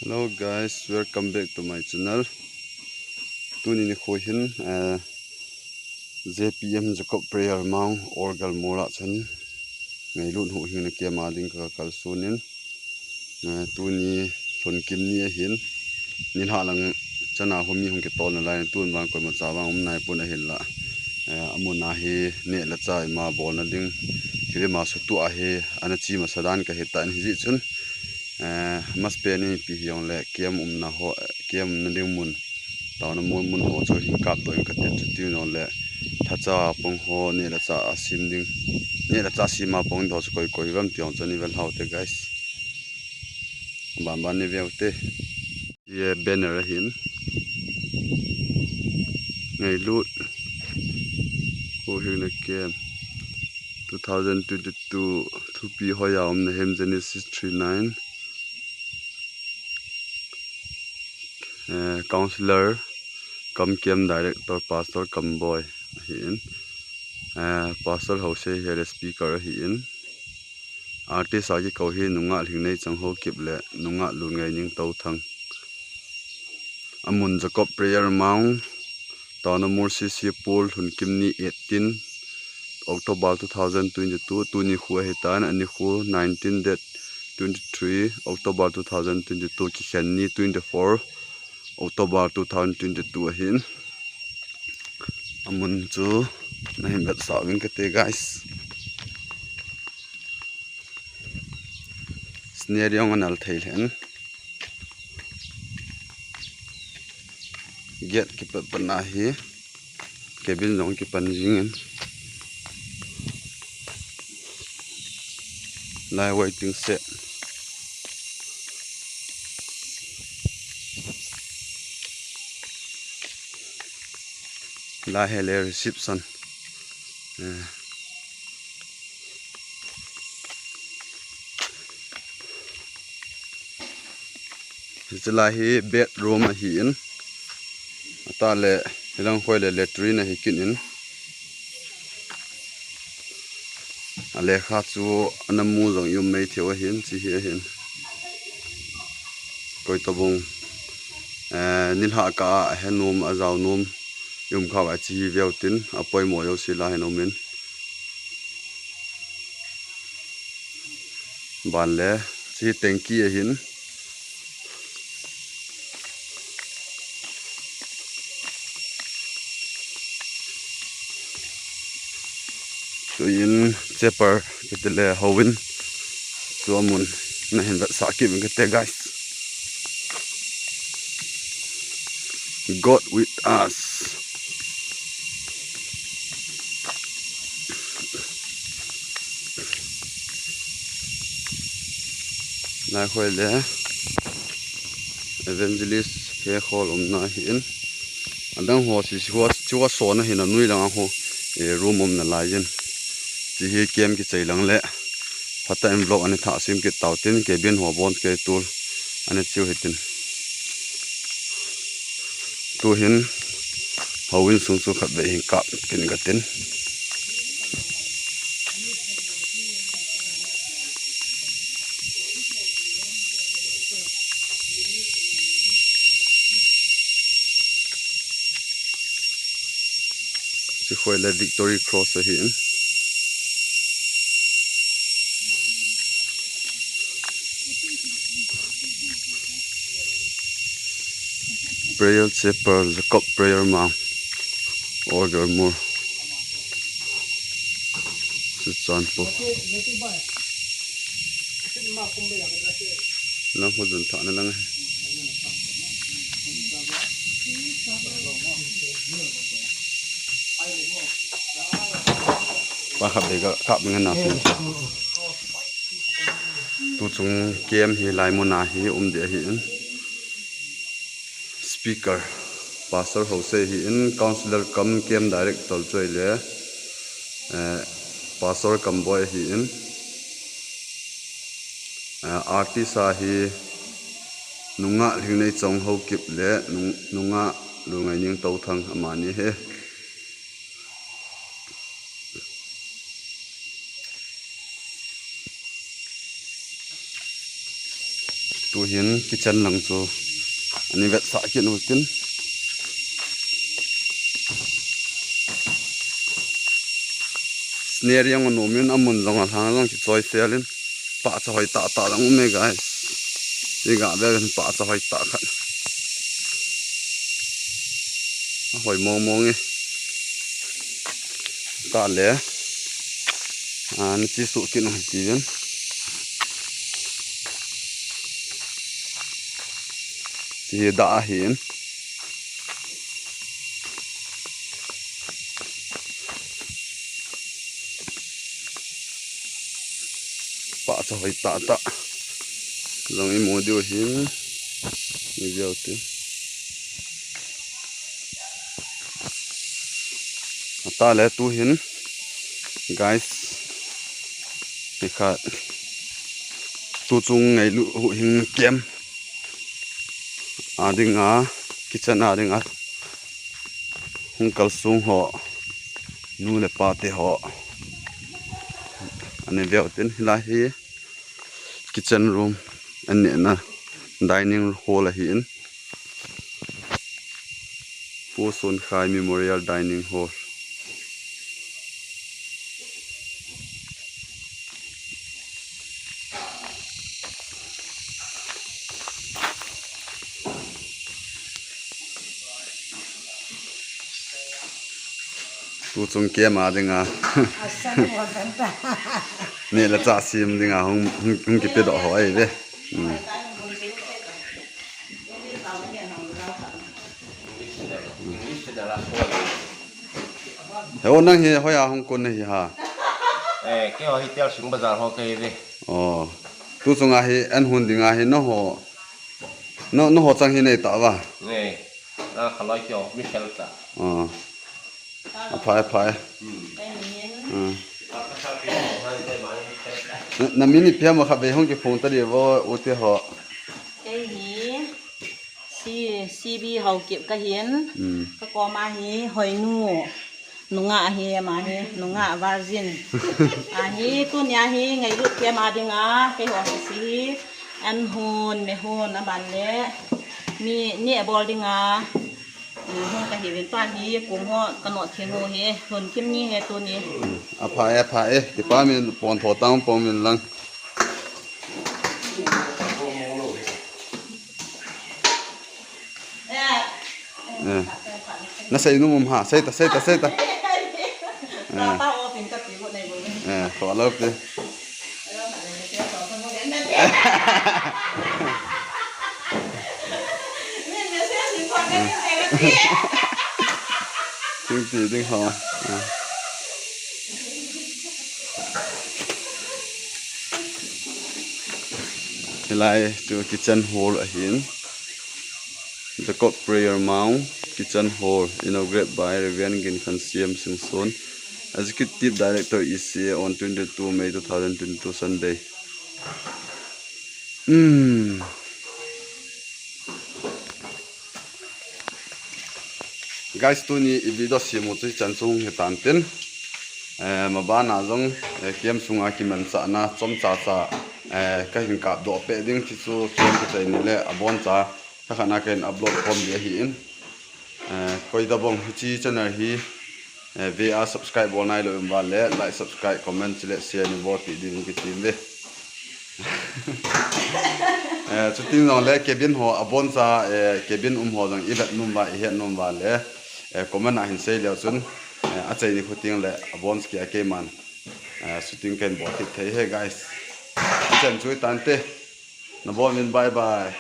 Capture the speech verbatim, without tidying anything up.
Hello guys, welcome back to my channel. Tuni nikho hin, eh, J P M Jacob Prayer Mount Orgal Mall a chun ngailut huhhingna camp a ding ka kalson in, eh, tuni lhunkim ni ahin, nilhah lang chana ho mi hung kitolna lai, tun vang koima cha vang um naipon ahinla, eh, amun a hi neh le chah ima bolna ding, thil ima suhtuh a hi ana che masa dan kahi tan, hijeh chun, eh, masapen in ipi hijongle camp umna ho, camp umna ding mun, taona mun, mun ho chu hin kapdoh in kati, chuti jongle lhacha pang ho neh le chah a sem ding, neh le chah sem a pang ding ho chu koi koi hi uvam ti jong chu ani vel hao te guys. Ban ban ni veu te. Ye banner ahin. Ngailut huhhingna camp two thousand twenty-two, thupi hoiya umna hem, Genesis three nine. Eh, Counselor cum Camp Director Pastor Kamboi ahin. Eh, Pastor Hosei hi speaker ahin. Artist a kikou hi Nungah Lhingneichang Haokip le Nungah Lunngaining Touthang. Amun Jacob Prayer Mount, Taona Mall C C Pool, lhunkim ni eighteen October two thousand twenty-two, tuni nikho ahitan, anikho nineteen date twenty-three October two thousand twenty-two, kikhen ni twenty-four October two thousand twenty-two ahin. Amun chu nahin vetsah uvin kate guys. Scenery jong anal thei lheh in. Gate kipat pat na hi cabin jong kipan jing in. Lai waiting shed. Lai hi le reception. Eh. Hiche lai hi bedroom ahin. Atah le hilang khoi le latrine ahi kit in. Alekha chu ana mu jong i um mai thei u ahin, hiche hi ahin. Koi tobang, eh, nilhah kah a ahe nom, ajao nom i um khah uva hiche hi veu tin, apoimo jouse la hin um in. Ban le, hiche hi tanky ahin. Chuin chapel kiti le houin. Chu amun nahin vetsah kit uvin kate guys. God with us. Lai khoi le Evangelist Hekhol umna ahin. Adang ho chu, chu, chu asona ahin, anoi lang a ho, eh, room umna lai in. Hiche hi camp kichai lang le phatah in vlog ana thah sem kit tau tin, cabin ho bon kei tul ana cheu hitin. Tuhin houin sung chu khatvei hin kap kit katin. Hiche khoi le Victory Cross ahin. Prayer Chapel, Jacob Prayer Mount, Orgal Mall. Churachandpur. Lang ho jun thah na lang. Pa khat be ka kap ngen na sin. Tu chung camp hi lai mun a hi um ding ahin. Speaker, Pastor Hosei ahin, Counselor cum Camp Director chu ahile, eh, Pastor Kamboi ahin, eh, artist a hi Nungah Lhingneichang Haokip le Nung-, Nungah Lunngaining Touthang amani ahi. Tu Tin kitchen lang chu ani vetsah kit u tin. Scenery ang nom in amun jong alhang jong kichoi fel in pahcha hoi tah tah jong um e guys. Ti ga vel in pahcha hoi tah khat. Ahoi mong mong e. Tah le. Ani chi su kit u tin. Chi da ahin. Pahcha hoi tah tah. Jong imu diu hin. Ni diu tin. Atah le tu hin. Guys. Ni khat. Tu chung ngailut hing kem. Ading a. Kitchen ading a. Hung kalsung ho. Nu le pa te ho. Ani veu tin hilai hi. Kitchen room. Ani na. Dining hall ahin. Pu Sunkhai Memorial Dining Hall. Tu chung kem ading a. Asan mo kan ta. Ni la cha sim ding a hung hung hung kipe doh ho ai ve. Hmm. He o nang hi hoiya hung kon hi ha. Eh, keiho hi Telsing Bazar ho kahi ve. Oh. Tu chunga hi an hun dinga hi naho. No, naho chang hi nei ta va. Nei. Na khaloi keiho mi khel ta. Oh. Aphai, aphai. Hmm. Hmm. Na, na min ipi ham kha be hung kiphong ta di vo u te ho. Kei hi. Si, C B Haokip kahin. Hmm. Ka koma hi Hoinu. Nungah hi, ama hi, nungah virgin. Ahi, tunia hi, ngailut kem ading a, keiho hi si hi. An hun, me hun, aban le. Mi, ni abol ding a. Hung kahi vin pan hi, kum ho, ka not thim ho hi. Hun kim ni hi, tuni. Hmm. Apha e, apha e. Kipa min, pon tho tang, pon min lang. Eh. Na sei nu mum ha, sei ta, sei ta, sei ta. Eh. Eh, ko lo te. Ting ti ding ho. Eh. Hilai chu kitchen hall ahin. Jacob Prayer Mount Kitchen Hall, inaugurated by Reverend Ginkhansiam Singson, Executive Director E C A, on twenty-two May two thousand twenty-two, Sunday. Hmm. Guys, tuni i video simu chu hichan chung hitan tin. Eh, mabana jong, eh, kem sunga kimanchahna chomcha cha, eh, kahin kap doh peh ding ti chu kem kichai ni le aboncha. Thakhat na kahin upload khom ding ahin. Eh, koi tabang hiche channel hi, eh, ve a subscribe bol nailou um uva le, like, subscribe, comment, chule share ni bol pi ding kitim ve. Eh, chuti jong le cabin ho aboncha, eh, cabin um ho jong i vet nom uva, i het nom uva le, eh, comment a hin sei leu chun, eh, achai ni khu teng le aboncha kia keiman, eh, shooting kahin bol kit thei e guys. Hichan chu hitante. Nabon uvin bye bye.